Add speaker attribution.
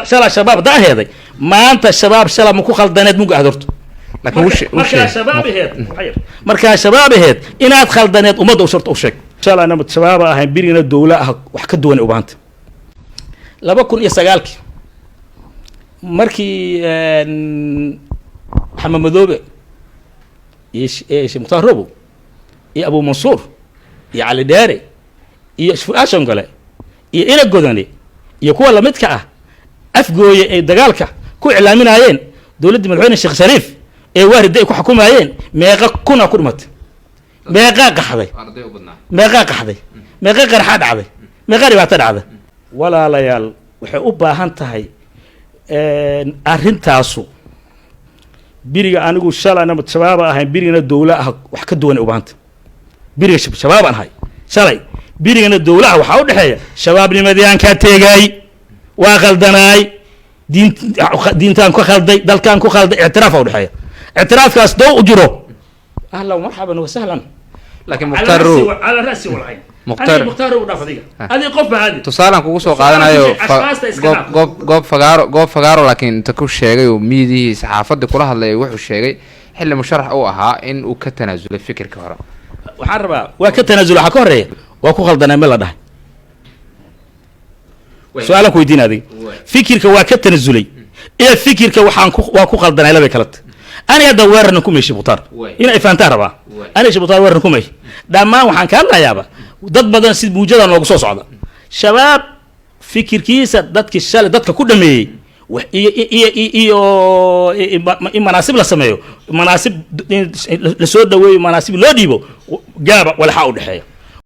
Speaker 1: Shala shabaab da aheeday, maanta shabaab shala ma ku khaldaneed muga ahad horto.
Speaker 2: Laakiin
Speaker 1: Markaa shabaab aheed, markaa shabaab aheed inaad khaldaneed, ummadda u shorta u sheeg. Shalana shabaaba ahayn, birigana dowla ah, wax ka duwan u baahanta. 2009-kii markii Maxamed Madoobe iyo Sheekh Mukhtaar Robow iyo Abu Mansuur iyo Cali Dheere iyo Fu'aashan gale iyo Ina Godane iyo kuwa lamidka ah Afgooye ay dagaalka ku iclaaminaayeen dowladdii madaxweyne Sheekh Shariif ee waarida ay ku xukumaayeen, meeqa kuna ku dhimatay? Meeqaa qaxday? Meeqaa qaxday? Meeqa qarxaa dhacday? Meeqaa dhibaato dhacday? Walaalayaal, waxay u baahan tahay arrintaasu. Biriga anigu shalana shabaaba ahayn, birigana dowla ah, wax ka duwan u baahanta. Biriga shabaabaan ahay shalay, birigana dowla ah, waxaa u dhexeeya shabaabnimadii aan ka tegay, waa khaldanaay, diin diintaan ku khalday, dalkaan ku khalday, ictiraaf u dhexeeya. Ictiraafkaas dow u jiro, ahlan marxaban wasahlan.
Speaker 2: Laakiin Mukhtaar Row
Speaker 1: على راسي والعين.
Speaker 2: Mukhtaar-
Speaker 1: Mukhtaar Row dhaaf adiga, adiga qof ba aadi.
Speaker 2: Tusaalaan kugu soo qaadanayo.
Speaker 1: Ashkaasta iska
Speaker 2: goob
Speaker 1: dhaaf.
Speaker 2: Goob fagaaro, laakiin inta ku sheegay oo miidihii saxaafadii kula hadlayay, wuxuu sheegay xilli musharax uu ahaa in uu ka tanaasulay fikirka hore.
Speaker 1: Waxaan rabaa, waa ka tanaasul, waxaa ka horeeya waa ku khaldanaa ma la dhahay? Su-aalaan ku weydiin adiga. Fikirka waa ka tanasulay iyo fikirka waxaan ku waa ku khaldanay labay kala tahay. Ani hadda weerarna ku meeshi Mukhtaar, ina ifaantaa rabaa. Ani shi Mukhtaar weerarna ku meeshi. Dhammaan waxaan ka hadlayaaba dad badan si muujada noogu soo socda. Shabaab fikirkiisa dadkii shalay dadka ku dhameeyey iyo in manaasib la sameeyo, manaasib in la soo dhaweeyo, manaasib loo dhiibo, gaaba walaxaa u dhexeeya.